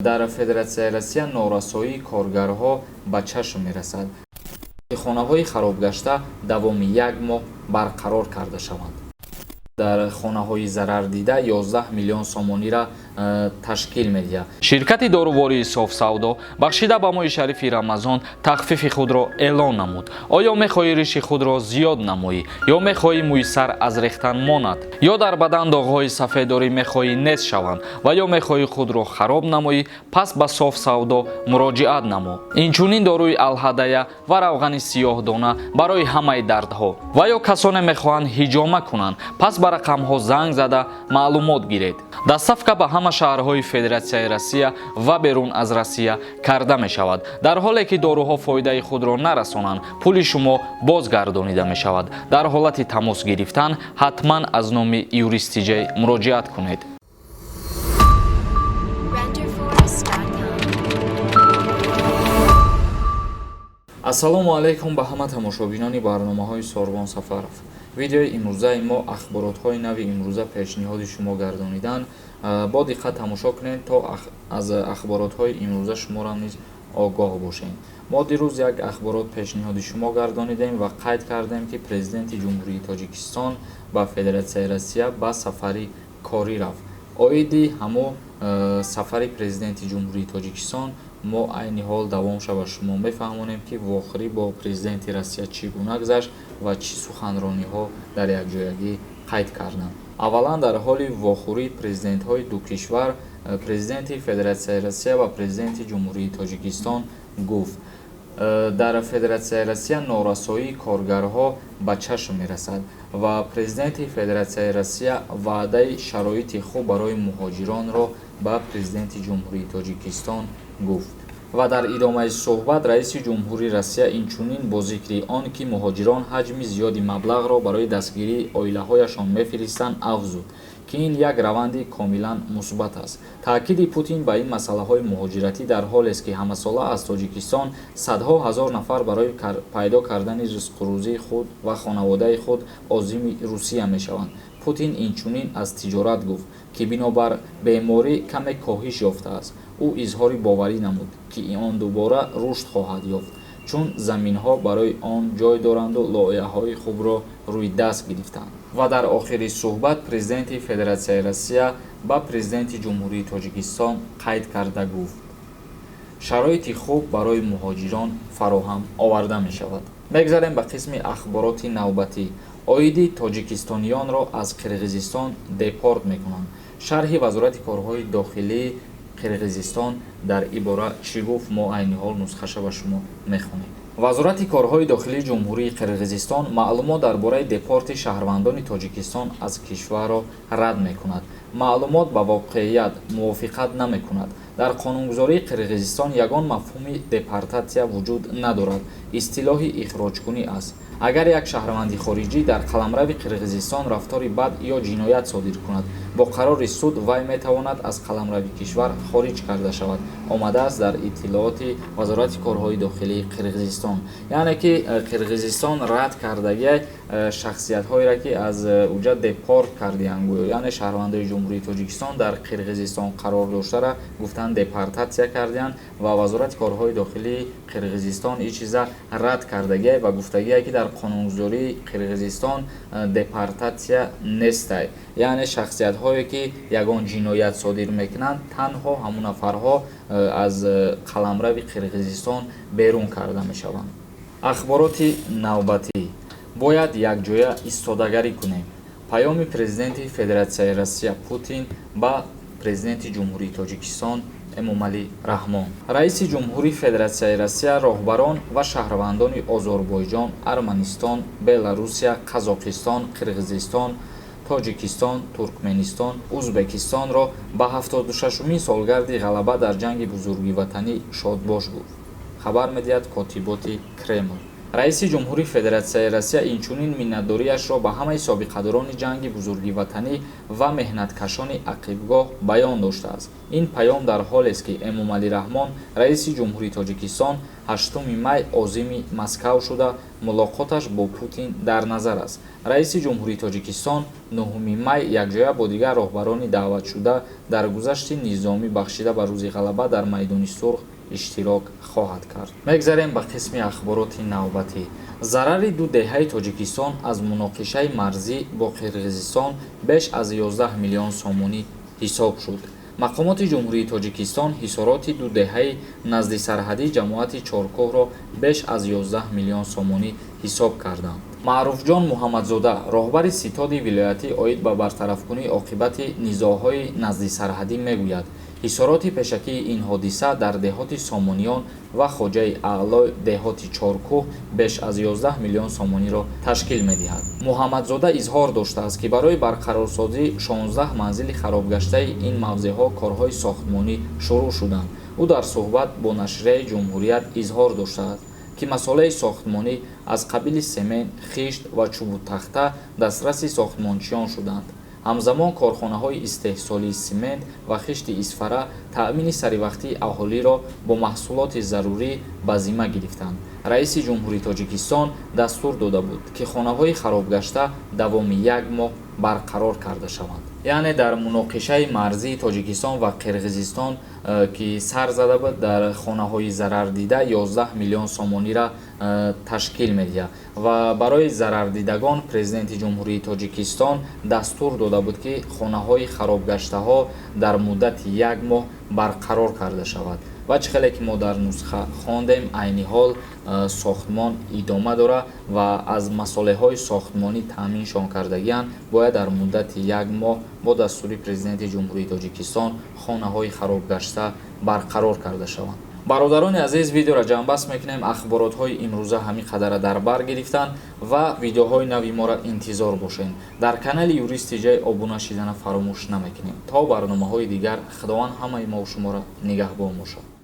Дар Федератсияи Россия норасоии коргарҳо ба чашм мерасад. Хонаҳои харобгашта давоми як моҳ барқарор карда шаванд. Дар хонаҳои зарардида 11 миллион сомониро ташкил медиҳад. Ширкати дорувории Софсавдо бахшида ба моҳи шарифи Рамазон тахфифи худро эълон намуд. Оё мехоҳӣ риши худро зиёд намоӣ, ё мехоҳӣ мӯи сар аз рехтан монад, ё дар бадан доғҳои сафеддорӣ мехоҳӣ нест шаванд, ва ё мехоҳӣ худро хароб намоӣ? Пас ба Софсавдо муроҷиат намо. Инчунин доруи алҳадая ва равғани сиёҳдона барои ҳамаи дардҳо. Ва ё касоне мехоҳанд ҳиҷома кунанд, пас ба рақамҳо занг зада маълумот гиред. Доставка ба ҳама шаҳрҳои Федератсияи Россия ва берун аз Россия карда мешавад. Дар ҳоле ки доруҳо фоидаи худро нарасонанд, пули шумо бозгардонида мешавад. Дар ҳолати тамос гирифтан ҳатман аз номи Юристиҷей муроҷиат кунед. Renderforest.com. Ассалому алайкум ба ҳама тамошобинони барномаҳои Сорбон Сафаров. Видеои имрӯзаи мо ахборотҳои нави имрӯза пешниҳоди шумо гардонидан. Бо диққат тамошо кунед, то аз ахборотҳои имрӯза шуморо низ огоҳ бошем. Мо дирӯз як ахборот пешниҳоди шумо гардонидем ва қайд кардем, ки Президенти Ҷумҳурии Тоҷикистон ба Федератсияи Россия ба сафари корӣ рафт. Оиди ҳамо сафари Президенти Ҷумҳурии Тоҷикистон мо айни ҳол давом шава шумо мефаҳмонем, ки вохӯрӣ бо Президенти Россия чӣ гуна гузашт ва чӣ суханрониҳо дар якҷоягӣ қайд карданд. Аввалан, дар ҳоли вохӯрии президентҳои ду кишвар Президенти Федератсияи Россия ва Президенти Ҷумҳурии Тоҷикистон гуфт: дар Федератсияи Россия норасоии коргарҳо ба чашм мерасад ва Президенти Федератсияи Россия ваъдаи шароити хуб барои муҳоҷиронро ба Президенти Ҷумҳурии Тоҷикистон гуфт. Ва дар идомаи суҳбат раиси ҷумҳури Россия инчунин бо зикри он ки муҳоҷирон ҳаҷми зиёди маблағро барои дастгирии оилаҳояшон мефиристанд, афзуд, ки ин як раванди комилан мусбат аст. Таъкиди Путин ба ин масъалаҳои муҳоҷиратӣ дар ҳолест, ки ҳамасола аз Тоҷикистон садҳо ҳазор нафар барои пайдо кардани ризқурӯзии худ ва хонаводаи худ озими Русия мешаванд. Путин инчунин аз тиҷорат гуфт, ки бинобар беморӣ каме коҳиш ёфтааст. Ӯ изҳори боварӣ намуд, ки он дубора рушд хоҳад ёфт, чун заминҳо барои он ҷой доранду лоиҳаҳои хубро рӯи даст гирифтанд. Ва дар охири суҳбат Президенти Федератсияи Россия ба Президенти Ҷумҳурии Тоҷикистон қайд карда гуфт: шароити хуб барои муҳоҷирон фароҳам оварда мешавад. Мегзарем ба қисми ахбороти навбатӣ. Оиди тоҷикистониёнро аз Қирғизистон депорт мекунанд. Шарҳи Вазорати корҳои дохилии Қирғизистон дар ибора чӣ гуфт, мо айни ҳол нусхаша ба шумо мехонем. Вазорати корҳои дохилии Ҷумҳурии Қирғизистон маълумот дар бораи депорти шаҳрвандони Тоҷикистон аз кишварро рад мекунад. Маълумот ба воқеият мувофиқат намекунад. Дар қонунгузории Қирғизистон ягон мафҳуми депортатсия вуҷуд надорад, истилоҳи ихроҷкунӣ аст. Агар як шаҳрванди хориҷӣ дар қаламрави Қирғизистон рафтори бад ё ҷиноят содир кунад, бо қарори суд вай метавонад аз қаламрави кишвар хориҷ карда шавад, омадааст дар иттилооти Вазорати корҳои дохилии Қирғизистон. Яъне ки Қирғизистон рад кардагиай шахсиятҳоеро, ки аз уҷа депорт кардиянд гӯё, яъне шаҳрвандои Ҷумҳурии Тоҷикистон дар Қирғизистон қарор доштара гуфтанд, депортатсия кардиянд ва Вазорати корҳои дохилии Қирғизистон ин чиза рад кардагиай ва гуфтагиай, ки дар қонунгузории Қирғизистон депортатсия нестай. Яъне шахсиятҳое ки ягон ҷиноят содир мекунанд, танҳо ҳамун нафарҳо аз қаламрави Қирғизистон берун карда мешаванд. Ахбороти навбатӣ: бояд якҷоя истодагарӣ кунем. Паёми Президенти Федератсияи Россия Путин ба Президенти Ҷумҳурии Тоҷикистон Эмомалӣ Раҳмон. Раиси ҷумҳури Федератсияи Россия роҳбарон ва шаҳрвандони Озарбойҷон, Арманистон, Беларусия, Қазоқистон, Қирғизистон, Тоҷикистон, Туркменистон, Узбекистонро ба 76-умин солгарди ғалаба дар Ҷанги Бузурги Ватанӣ шодбош гуфт, хабар медиҳад котиботи Кремл. Раиси ҷумҳури Федератсияи Россия инчунин миннатдориашро ба ҳамаи собиқадорони Ҷанги Бузурги Ватанӣ ва меҳнаткашони ақибгоҳ баён доштааст. Ин паём дар ҳолест, ки Эмомалӣ Раҳмон, раиси ҷумҳури Тоҷикистон, 8 май озими Москав шуда, мулоқоташ бо Путин дар назар аст. Раиси Ҷумҳурии Тоҷикистон 9 май якҷоя бо дигар роҳбарони даъватшуда дар гузашти низомӣ бахшида ба Рӯзи Ғалаба дар Майдони Сурх иштирок хоҳад кард. Мегзарем ба қисми ахбороти навбатӣ. Зарари ду деҳаи Тоҷикистон аз муноқишаи марзӣ бо Қирғизистон беш аз 11 миллион сомонӣ ҳисоб шуд. Мақомоти Ҷумҳурии Тоҷикистон ҳисороти ду деҳаи назди сарҳадии ҷамоати Чоркӯҳро беш аз 11 миллион сомонӣ ҳисоб карданд. Маъруфҷон Муҳаммадзода, роҳбари ситоди вилоятӣ оид ба бартарафкунии оқибати низоъҳои наздисарҳадӣ мегӯяд, ҳисороти пешакии ин ҳодиса дар деҳоти Сомониён ва Хоҷаи Аъло деҳоти Чоркӯҳ беш аз 11 миллион сомониро ташкил медиҳад. Муҳаммадзода изҳор доштааст, ки барои барқарорсозии 16 манзили харобгаштаи ин мавзеъҳо корҳои сохтмонӣ шурӯъ шуданд. Ӯ дар суҳбат бо нашрияи Ҷумҳурият изҳор доштааст, ки масолеҳи сохтмонӣ аз қабили семент, хишт ва чӯбу тахта дастраси сохтмончиён шуданд. Ҳамзамон корхонаҳои истеҳсолии симент ва хишти Исфара таъмини саривақтии аҳолиро бо маҳсулоти зарурӣ ба зимма гирифтанд. Раиси Ҷумҳурии Тоҷикистон дастур дода буд, ки хонаҳои харобгашта давоми як моҳ барқарор карда шаванд. Яъне дар муноқишаи марзии Тоҷикистон ва Қирғизистон, ки сар зада буд, дар хонаҳои зарардида 11 миллион сомониро ташкил медиҳад ва барои зарардидагон Президенти Ҷумҳурии Тоҷикистон дастур дода буд, ки хонаҳои харобгаштаҳо дар муддати як моҳ барқарор карда шавад. Ва чӣ хеле ки мо дар нусха хондем, айни ҳол сохтмон идома дорад ва аз масолеҳҳои сохтмонӣ таъминшон кардагианд. Бояд дар муддати як моҳ бо дастури Президенти Ҷумҳурии Тоҷикистон хонаҳои харобгашта барқарор карда шаванд. Бародарони азиз, видеоро ҷамъбаст мекунем. Ахборотҳои имрӯза ҳамин қадара дар бар гирифтанд ва видеоҳои нави моро интизор бошед. Дар канали Юрист Тиҷай обуна шидана фаромӯш намекунем. То барномаҳои дигар, Худованд ҳамаи мо шуморо нигаҳбон бошад.